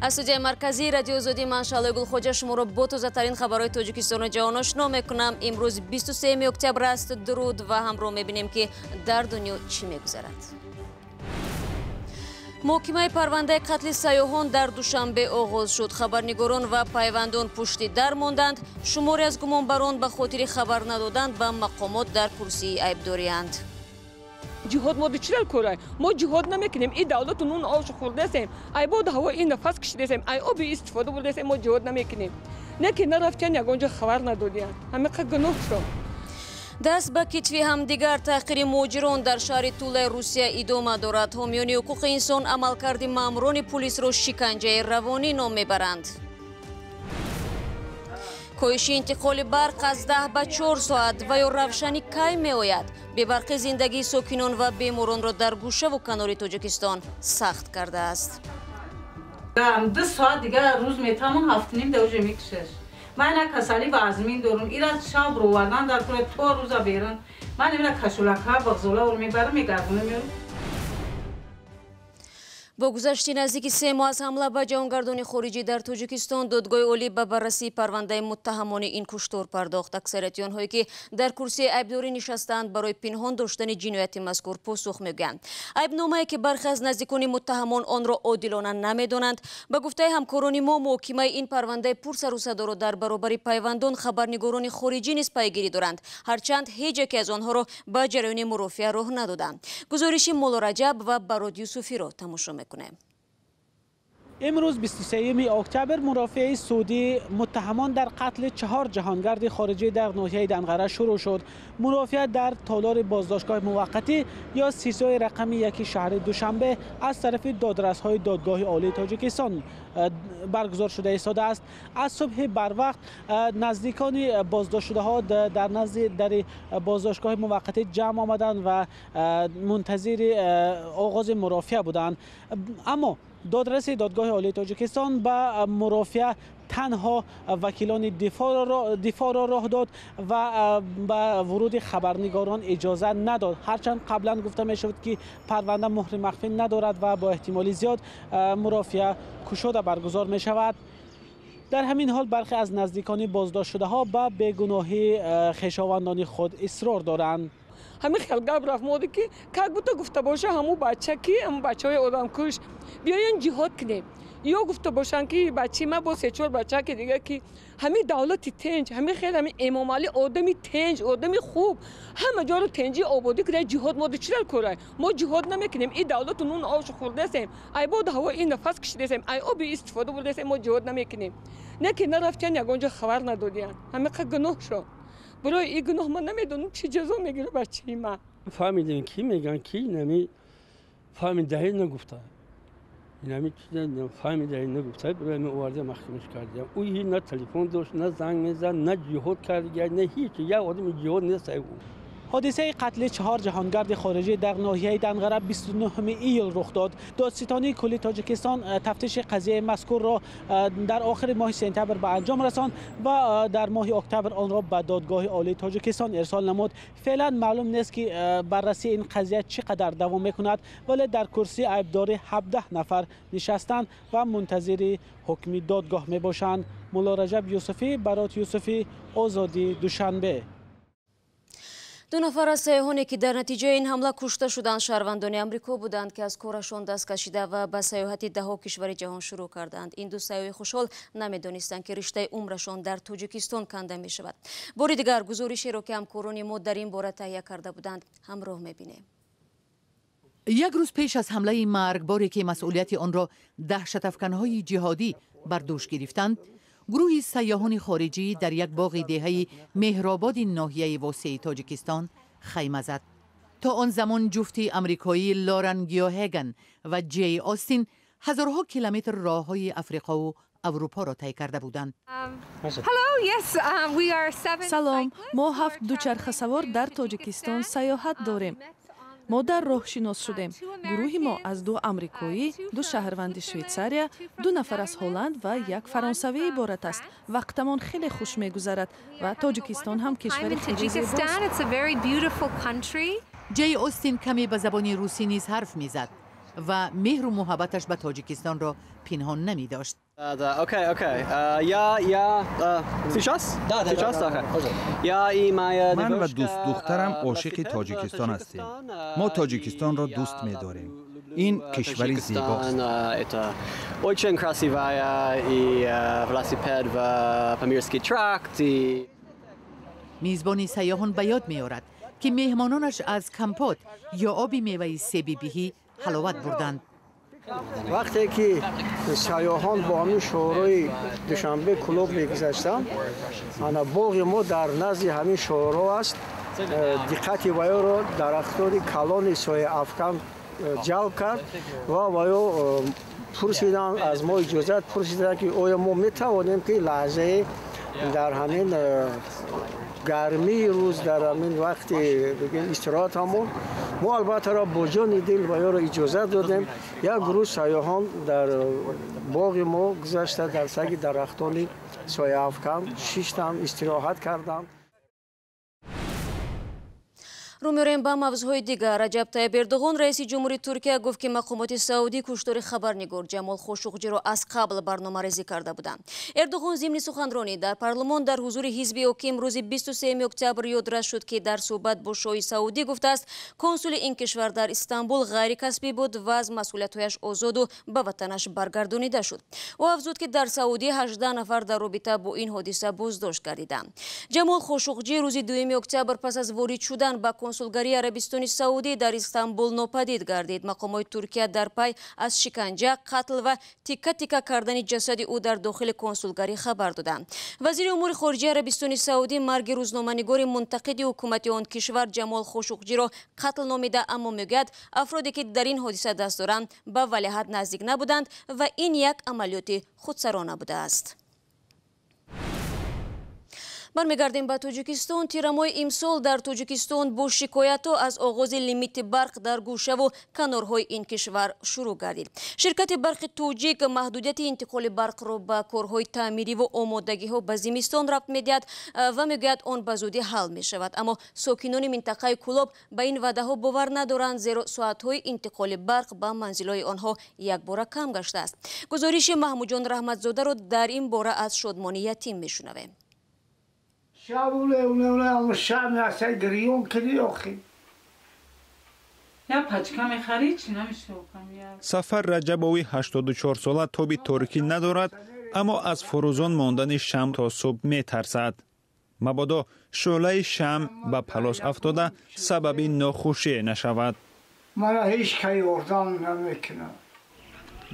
Аз студияи марказии Радиои Озодӣ ман Шаҳлои Гулхоҷа шуморо бо тозатарин хабарҳои Тоҷикистону ҷаҳон ошно мекунам. Имрӯз 23 октябр аст. Дуруд ва ҳамроҳ мебинем, ки дар дунё чӣ мегузарад. Муҳокимаи парвандаи қатли сайёҳон дар Душанбе оғоз шуд. Хабарнигорон ва пайвандон пушти дар монданд. Шуморе аз гумонбарон ба хотири хабар надоданд ба мақомот дар курсии айбдорианд. Ҷиҳод мо чӣ кора? Мо ҷиҳод намекунем. И давлату нун обшо хӯрдасем, ай боду ҳаво ин нафас кашидасем, ай оби истифода бурдасем. Мо ҷиҳод намекунем. Не ки нарафтиян, ягон ҷо хабар надодиян. Ҳамиқа гуноҳ шо. Даст ба китфи ҳамдигар таҳқири муҳоҷирон дар шаҳри Тулаи Русия идома дорад. Ҳомиёни ҳуқуқи инсон амалкарди маъмурони пулисро шиканҷаи равонӣ ном мебаранд. Коҳиши интиқоли барқ аз 10 ба 4 соат ва ё равшанӣ кай меояд? Бебарқӣ зиндагии сокинон ва беморонро дар гӯшаву канори Тоҷикистон сахт кардааст. 2 соат дига рӯз метамон, 7:30 да уже мекушаш. Ман ина касалӣ вазмин дорум. Ира шаб ровардан дар кура то рӯза берун. Ман ина кашолака бағзола мебарам, мегардонам, меорам. Бо гузашти наздики 3 моҳ аз ҳамла ба ҷаҳонгардони хориҷӣ дар Тоҷикистон, Додгоҳи Олӣ ба баррасии парвандаи муттаҳамони ин куштор пардохт. Аксарияти онҳое, ки дар курсии айбдорӣ нишастаанд, барои пинҳон доштани ҷинояти мазкур посух мегӯянд. Айбномае, ки бархе аз наздикони муттаҳамон онро одилона намедонанд. Ба гуфтаи ҳамкорони мо, муҳокимаи ин парвандаи пурсарусадоро дар баробари пайвандон хабарнигорони хориҷӣ низ пайгирӣ доранд, ҳарчанд ҳеҷ яке аз онҳоро ба ҷараёни мурофиа роҳ надоданд. Гузориши Муллораҷаб ва Барод Юсуфиро тамошо мекунем. Имрӯз, 23 октябр, мурофиаи судии муттаҳамон дар қатли чаҳор ҷаҳонгарди хориҷӣ дар ноҳияи Данғара шурӯъ шуд. Мурофиа дар толори боздоштгоҳи муваққатӣ ё СИЗОи рақами 1 шаҳри Душанбе аз тарафи додрасҳои Додгоҳи Олии Тоҷикистон баргузор шуда истодааст. Аз субҳи барвақт наздикони боздоштшудаҳо дар назди дари боздоштгоҳи муваққатӣ ҷамъ омаданд ва мунтазири оғози мурофиа буданд. Аммо додраси Додгоҳи Олии Тоҷикистон ба мурофиа танҳо вакилони дифоъро роҳ дод ва ба вуруди хабарнигорон иҷоза надод, ҳарчанд қаблан гуфта мешуд, ки парванда муҳри махфӣ надорад ва бо эҳтимоли зиёд мурофиа кушода баргузор мешавад. Дар ҳамин ҳол бархе аз наздикони боздоштшудаҳо ба бегуноҳии хешовандони худ исрор доранд. Ҳамин хел гап рафт моди, ки как будто гуфта боша ҳамун бача, ки ҳамун бачаҳои одамкуш биёян, ҷиҳод кунем, ё гуфта бошанд, ки бачаи ма бо се-чор бача ки дига, ки ҳамин давлати тинҷ, ҳамин хел ҳамин Эмомалӣ одами тинҷ, одами хуб, ҳама ҷоро тинҷӣ ободӣ куда. Ҷиҳод мо чӣ дар кора? Мо ҷиҳод намекунем. И давлату нун обшо хӯрдасем, ай боду ҳаво ин нафас кашидасем, ай оби истифода бурдасем. Мо ҷиҳод намекунем. Не ки нарафтиян, ягон ҷо хабар надодиян. Ҳамиқа гуноҳ шо. Барои ин гуноҳ ман намедонам, чӣ ҷазо мегирад бачаи ман. Фаҳмидем, ки мегӯянд, ки нами фаҳмидаҳе нагуфта, инами фаҳмидаҳе нагуфта, барои ами оварда маҳкамаш кардиям. Ӯ на телефон дошт, на занг мезад, на ҷиҳод кардига, на ҳеч. Як одами ҷиҳод нест ӯ. Ҳодисаи қатли чаҳор ҷаҳонгарди хориҷӣ дар ноҳияи Данғара 29 июл рух дод. Додситонии кулли Тоҷикистон тафтиши қазияи мазкурро дар охири моҳи сентябр ба анҷом расонд ва дар моҳи октябр онро ба Додгоҳи Олии Тоҷикистон ирсол намуд. Феълан маълум нест, ки баррасии ин қазия чӣ қадар давом мекунад, вале дар курсии айбдорӣ 17 нафар нишастанд ва мунтазири ҳукми додгоҳ мебошанд. Муллораҷаб Юсуфӣ, Барот Юсуфӣ, Озодӣ, Душанбе. Ду нафар аз сайёҳоне, ки дар натиҷаи ин ҳамла кушта шуданд, шаҳрвандони Амрико буданд, ки аз корашон даст кашида ва ба сайёҳати даҳо кишвари ҷаҳон шурӯъ карданд. Ин ду сайёҳи хушҳол намедонистанд, ки риштаи умрашон дар Тоҷикистон канда мешавад. Бори дигар гузоришеро, ки ҳамкорони мо дар ин бора таҳия карда буданд, ҳамроҳ мебинем. Як рӯз пеш аз ҳамлаи маргборе, ки масъулияти онро даҳшатафканҳои ҷиҳодӣ бар дӯш гирифтанд, гурӯҳи сайёҳони хориҷӣ дар як боғи деҳаи Меҳрободи ноҳияи Восеи Тоҷикистон хайма зад. То он замон ҷуфти амрикоӣ Лоран Геогеган ва Ҷей Остин ҳазорҳо километр роҳҳои Африқову Аврупоро тай карда буданд. Салом, мо ҳафт дучархасавор дар Тоҷикистон сайёҳат дорем. Мо дар роҳ шинос шудем. Гурӯҳи мо аз ду амрикоӣ, ду шаҳрванди Швейтсария, ду нафар аз Ҳолланд ва як фаронсавӣ иборат аст. Вақтамон хеле хуш мегузарад ва Тоҷикистон ҳам кишвари хеле зебост. Ҷей Остин каме ба забони русӣ низ ҳарф мезад. ва меҳру муҳаббаташ ба Тоҷикистонро пинҳон намедошт. Ман ва дӯстдухтарам ошиқи Тоҷикистон ҳастем. Мо Тоҷикистонро дӯст медорем. Ин кишвари зебост. Мизбони сайёҳон ба ёд меорад, ки меҳмононаш аз компот ё оби меваи себи биҳӣ ҳаловат бурданд. Вақте ки сайёҳон бо ҳамин шоҳрои Душанбе Кӯлоб мегузаштанд, ана боғи мо дар назди ҳамин шоҳро аст. Диққати ваёро дарахтони калони сояафкан ҷалб кард ва ваё пурсиданд, аз мо иҷозат пурсиданд, ки оё мо метавонем, ки лаҳзае дар ҳамин гармии рӯз, дар ҳамин вақти истироҳатамон, мо албаттаро бо ҷони дил ваёро иҷозат додем. Як гурӯҳ сайёҳон дар боғи мо гузашта, дар саги дарахтони сояафкан шиштанд, истироҳат карданд. Рӯ меорем ба мавзӯъҳои дигар. Раҷаб Тайиб Эрдоғон, раиси ҷумҳури Туркия, гуфт, ки мақомоти Саудӣ куштори хабарнигор Ҷамол Хошуқҷиро аз қабл барномарезӣ карда буданд. Эрдоғон зимни суханронӣ дар парлумон дар ҳузури ҳизби ҳоким рӯзи 23 октябр ёдрас шуд, ки дар суҳбат бо шоҳи Саудӣ гуфтааст, консули ин кишвар дар Истанбул ғайрикасбӣ буд ва аз масъулиятҳояш озоду ба ватанаш баргардонида шуд. Ӯ афзуд, ки дар Саудӣ 18 нафар дар робита бо ин ҳодиса боздошт гардиданд. Ҷамол Хошуқҷӣ рӯзи 2 октябр пас аз ворид шудан ба консулгарии Арабистони Саудӣ дар Истанбул нопадид гардид. Мақомҳои Туркия дар пай аз шиканҷа, қатл ва тикка-тикка кардани ҷасади ӯ дар дохили консулгарӣ хабар доданд. Вазири умури хориҷаи Арабистони Саудӣ марги рӯзноманигори мунтақиди ҳукумати он кишвар Ҷамол Хошуқҷиро қатл номида, аммо мегӯяд, афроде ки дар ин ҳодиса даст доранд ба валиаҳд наздик набуданд ва ин як амалиёти худсарона будааст. Бармегардем ба Тоҷикистон. Тирамоҳи имсол дар Тоҷикистон бо шикоятҳо аз оғози лимити барқ дар гӯшаву канорҳои ин кишвар шурӯъ гардид. Ширкати барқи тоҷик маҳдудияти интиқоли барқро ба корҳои таъмириву омодагиҳо ба зимистон рабт медиҳад ва мегӯяд, он ба зудӣ ҳал мешавад. Аммо сокинони минтақаи Кӯлоб ба ин ваъдаҳо бовар надоранд, зеро соатҳои интиқоли барқ ба манзилҳои онҳо якбора кам гаштааст. Гузориши Маҳмудҷон Раҳматзодаро дар ин бора аз Шодмони Ятим мешунавем. Сафар Раҷабови 84-сола тоби торикӣ надорад, аммо аз фурӯзон мондани шамъ то субҳ метарсад. Мабодо шӯълаи шамъ ба палос афтода сабаби нохушие нашавад. Мара ҳеҷ кай ёрдам намекунад.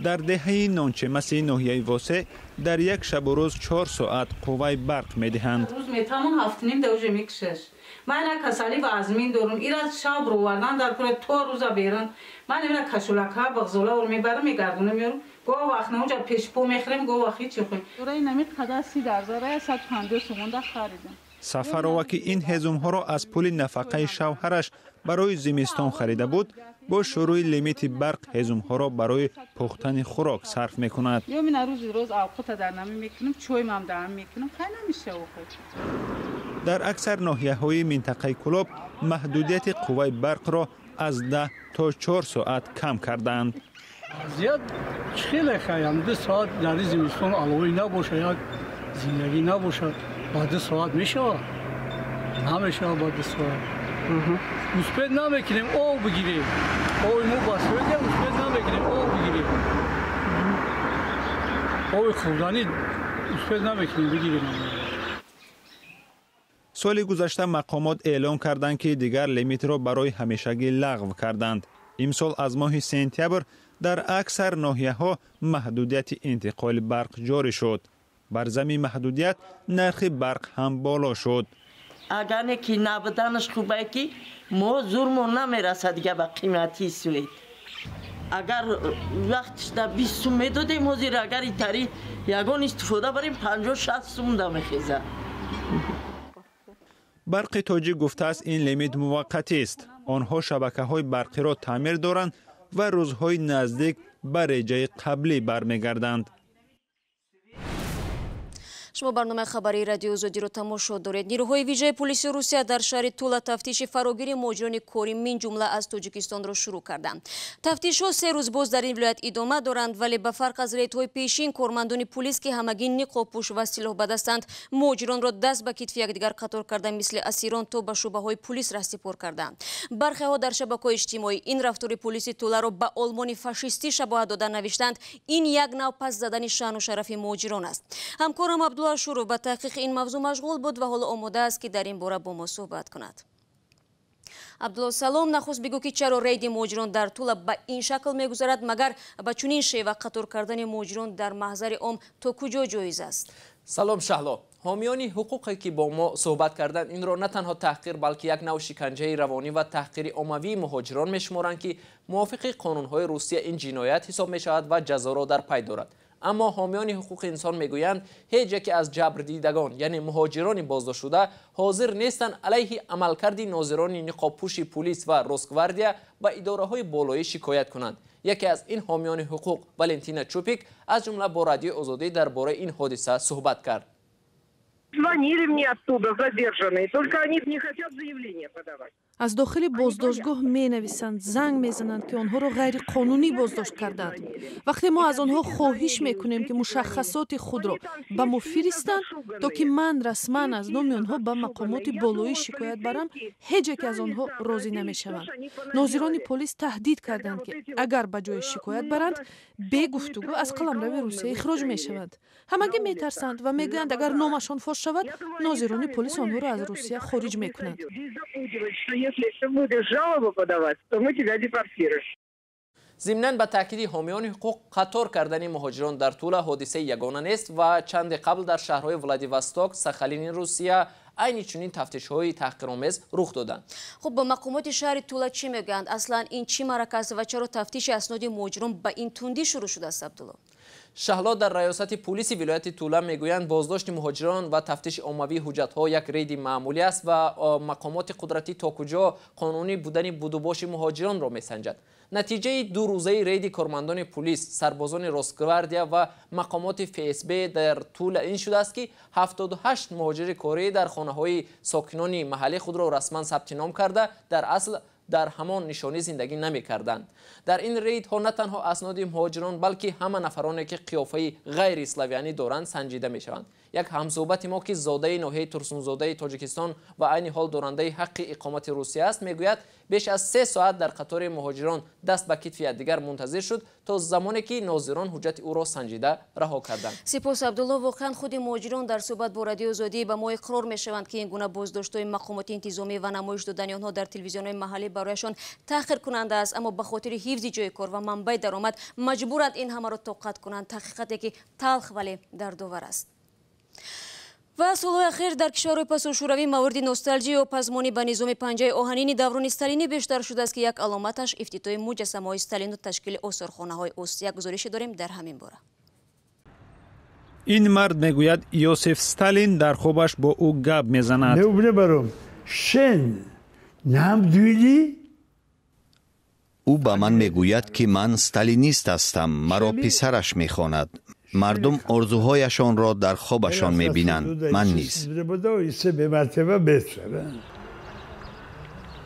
Дар деҳаи Нончемаси ноҳияи Восе дар як шабу рӯз 4 соат қувваи барқ медиҳанд. Рӯз метамон 7:30 да уже мекушаш. Ман ина касалӣ ба азмин дорум. Ира шаб ровардан дар кура то рӯза берун. Ман ина кашулака бағзола ур мебарам, мегардонам, меорам. Гоҳ вақт наунҷа пешпо мехӯрем, гоҳ вақт ҳеҷ хӯрем. Ора ина миқадар 30 дар 150 сомон да харидам. Сафарова, ки ин ҳезумҳоро аз пули нафақаи шавҳараш барои зимистон харида буд, бо шурӯи лимити барқ ҳезумҳоро барои пухтани хӯрок сарф мекунад. Дар аксар ноҳияҳои минтақаи Кӯлоб маҳдудияти қувваи барқро аз 10 то 4 соат кам кардаанд. Вазъият хеле хаям. 2 соат дар зимистон аловӣ набошад, як зиндагӣ набошад, ба 2 соат мешавад? Намешавад ба 2 соат. Успед намекунем об бигирем. Оби мо басоидем, успед намекунем об бигирем. Оби хӯрданӣ успед намекунем бигирем. Соли гузашта мақомот эълон карданд, ки дигар лимитро барои ҳамешагӣ лағв карданд. Имсол аз моҳи сентябр дар аксар ноҳияҳо маҳдудияти интиқоли барқ ҷорӣ шуд. Бар зами маҳдудият нархи барқ ҳам боло шуд. Агар не ки набуданаш хубае, ки мо зурмон намерасад дига ба қимати свет. Агар вақтш да 20 сум медодем, ҳозир агар итари ягон истифода барем, 50-60 сум да мехезад. Барқи тоҷик гуфтааст, ин лимит муваққатист. Онҳо шабакаҳои барқиро таъмир доранд ва рӯзҳои наздик ба реҷаи қаблӣ бармегарданд. Шумо барномаи хабарии Радиои Озодиро тамошо доред. Нирӯҳои вижаи полиси Русия дар шаҳри Тула тафтиши фарогири муҳоҷирони корӣ, мин ҷумла аз Тоҷикистонро шурӯъ карданд. Тафтишҳо 3 рӯз боз дар ин вилоят идома доранд, вале ба фарқ аз рейдҳои пешин, кормандони пулис, ки ҳамагӣ ниқобпӯш ва силоҳбадастанд, муҳоҷиронро даст ба китфи якдигар қатор карда, мисли асирон то ба шӯъбаҳои пулис раҳсипор карданд. Бархеҳо дар шабакаҳои иҷтимоӣ ин рафтори пулиси Туларо ба Олмони фашистӣ шабоҳат дода, навиштанд, ин як нав паст задани шаъну шарафи муҳоҷирон аст. Ҳамкорам Абдулло Ашуров ба таҳқиқи ин мавзӯъ машғул буд ва ҳоло омода аст, ки дар ин бора бо мо суҳбат кунад. Абдулло, салом. Нахуст бигӯ, ки чаро рейди муҳоҷирон дар Тула ба ин шакл мегузарад? Магар ба чунин шева қатор кардани муҳоҷирон дар маҳзари ом то куҷо ҷоиз аст? Салом, Шаҳло. Ҳомиёни ҳуқуқе, ки бо мо суҳбат карданд, инро на танҳо таҳқир, балки як нав шиканҷаи равонӣ ва таҳқири оммавии муҳоҷирон мешуморанд, ки мувофиқи қонунҳои Русия ин ҷиноят ҳисоб мешавад ва ҷазоро дар пай дорад. Аммо ҳомиёни ҳуқуқи инсон мегӯянд, ҳеҷ яке аз ҷабрдидагон, яъне муҳоҷирони боздоштшуда, ҳозир нестанд алайҳи амалкарди нозирони ниқобпӯши пулис ва Росгвардия ба идораҳои болоӣ шикоят кунанд. Яке аз ин ҳомиёни ҳуқуқ, Валентина Чупик, аз ҷумла бо Радиои Озодӣ дар бораи ин ҳодиса суҳбат кард. Звонили мне оттуда задержанные, только они не хотят заявление подавать. Аз дохили боздоштгоҳ менависанд, занг мезананд, ки онҳоро ғайриқонунӣ боздошт кардаанд. Вақте мо аз онҳо хоҳиш мекунем, ки мушаххасоти худро ба мо фиристанд, то ки ман расман аз номи онҳо ба мақомоти болоӣ шикоят барам, ҳеҷ яке аз онҳо розӣ намешаванд. Нозирони полис таҳдид карданд, ки агар ба ҷое шикоят баранд, бе гуфтугӯ аз қаламрави Русия ихроҷ мешаванд. Ҳамагӣ метарсанд ва мегӯянд, агар номашон фош шавад, нозирони полис онҳоро аз Русия хориҷ мекунанд. Если ты будешь жалобу подавать, то мы тебя депортируем. Зимнан, ба таъкиди ҳомиёни ҳуқуқ, қатор кардани муҳоҷирон дар Тула ҳодисаи ягона нест ва чанде қабл дар шаҳрҳои Владивосток, Сахалини Русия айни чунин тафтишҳои таҳқиромез рух доданд. Хуб, ба мақомоти шаҳри Тула чӣ мегӯянд? Аслан ин чӣ маърака аст ва чаро тафтиши асноди муҳоҷирон ба ин тундӣ шурӯъ шудааст, Абдулло? Шаҳло, дар раёсати пулиси вилояти Тула мегӯянд, боздошти муҳоҷирон ва тафтиши оммавии ҳуҷҷатҳо як рейди маъмулӣ аст ва мақомоти қудратӣ то куҷо қонунӣ будани будубоши муҳоҷиронро месанҷад. Натиҷаи дурӯзаи рейди кормандони пулис, сарбозони Росгвардия ва мақомоти ФСБ дар Тула ин шудааст, ки 78 муҳоҷири корӣ дар хонаҳои сокинони маҳаллӣ худро расман сабти ном карда, дар асл дар ҳамон нишонӣ зиндагӣ намекарданд. Дар ин рейдҳо на танҳо асноди муҳоҷирон, балки ҳама нафароне, ки қиёфаи ғайриславянӣ доранд, санҷида мешаванд. Як ҳамсӯҳбати мо, ки зодаи ноҳияи Турсунзодаи Тоҷикистон ва айни ҳол дорандаи ҳаққи иқомати Русия аст, мегӯяд, беш аз 3 соат дар қатори муҳоҷирон даст ба китфи якдигар мунтазир шуд, то замоне ки нозирон ҳуҷҷати ӯро санҷида раҳо карданд. Сипос, Абдулло. Воқеан, худи муҳоҷирон дар суҳбат бо Радиои Озодӣ ба мо иқрор мешаванд, ки ин гуна боздоштҳои мақомоти интизомӣ ва намоиш додани онҳо дар телевизионҳои маҳаллӣ барояшон таҳқиркунанда аст, аммо ба хотири ҳифзи ҷои кор ва манбаи даромад маҷбуранд ин ҳамаро тоқат кунанд. Ҳақиқате ки талх, вале дардовар аст. Ва солҳои ахир дар кишварҳои пасошӯравӣ мавриди носталҷӣ ё пазмонӣ ба низоми панҷаи оҳанини даврони сталинӣ бештар шудааст, ки як аломаташ ифтитоҳи муҷассамаҳои Сталину ташкили осорхонаҳои ӯст. Як гузорише дорем дар ҳамин бора. Ин мард мегӯяд, Иосиф Сталин дар хобаш бо ӯ гап мезанад. Შენ ნამდვილი Ӯ ба ман мегӯяд, ки ман сталинист ҳастам. Маро писараш мехонад. Мардум орзуҳояшонро дар хобашон мебинанд, ман низ.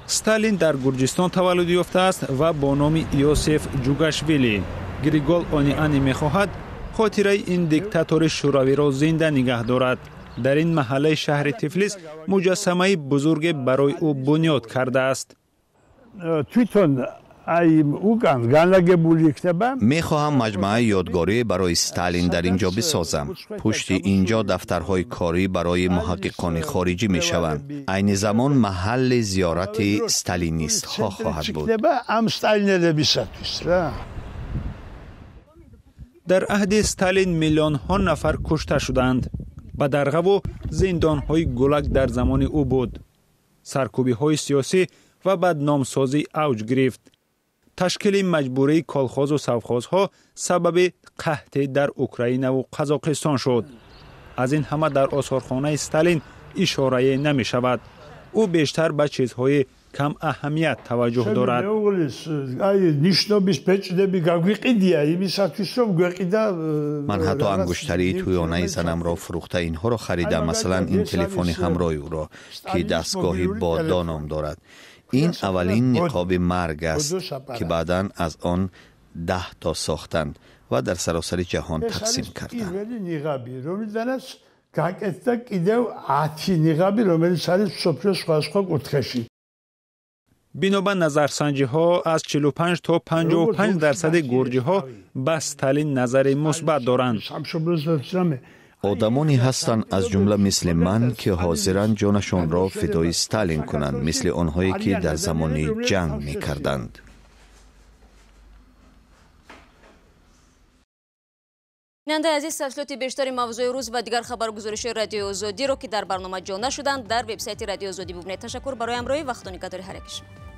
Сталин дар Гурҷистон таваллуд ёфтааст ва бо номи Иосиф Ҷугашвили. Григол Ониани мехоҳад хотираи ин диктатори шӯравиро зинда нигаҳ дорад. Дар ин маҳаллаи шаҳри Тифлис муҷассамаи бузурге барои ӯ бунёд кардааст. Თვითონ აი უკან განლაგებული იქნება. Мехоҳам маҷмӯаи ёдгорӣ барои Сталин дар ин ҷо бисозам. Пушти ин ҷо дафтарҳои корӣ барои муҳаққиқони хориҷӣ мешаванд. Айни замон маҳалли зиёрати сталинистҳо хоҳад буд. Ამ სტალინელებისათვის რა. Дар аҳди Сталин миллионҳо нафар кушта шуданд. Бадарғаву зиндонҳои ГУЛАГ дар замони ӯ буд. Саркӯбиҳои сиёсӣ ва бадномсозӣ авҷ гирифт. Ташкили маҷбурии колхозу совхозҳо сабаби қаҳтӣ дар Украинаву Қазоқистон шуд. Аз ин ҳама дар осорхонаи Сталин ишорае намешавад. Ӯ бештар ба чизҳои кам аҳамият таваҷҷӯҳ дорад. Ман ҳатто ангуштарии тӯёнаи занамро фурӯхта инҳоро харидам, масалан ин телефони ҳамроҳи ӯро, ки дастгоҳи Бодо ном дорад. Ин аввалин ниқоби марг аст, ки баъдан аз он 10 то сохтанд ва дар саросари ҷаҳон тақсим карданд. Გაკეთდა კიდევ 10 ნიღაბი, რომელიც არის მსოფლიოს სხვადასხვა კუთხეში. Бино ба назарсанҷиҳо, аз 45 то 55% гурҷиҳо ба Сталин назари мусбат доранд. Одамоне ҳастанд, аз ҷумла мисли ман, ки ҳозиранд ҷонашонро фидои Сталин кунанд, мисли онҳое ки дар замони ҷанг мекарданд. Бинандаи азиз, тафсилоти бештари мавзӯи рӯз ва дигар хабаргузоришҳои Радиои Озодиро, ки дар барнома ҷо нашуданд, дар вебсайти Радиои Озодӣ бубинед. Ташаккур барои ҳамроҳӣ ва худонигаҳдори ҳар яки шумо.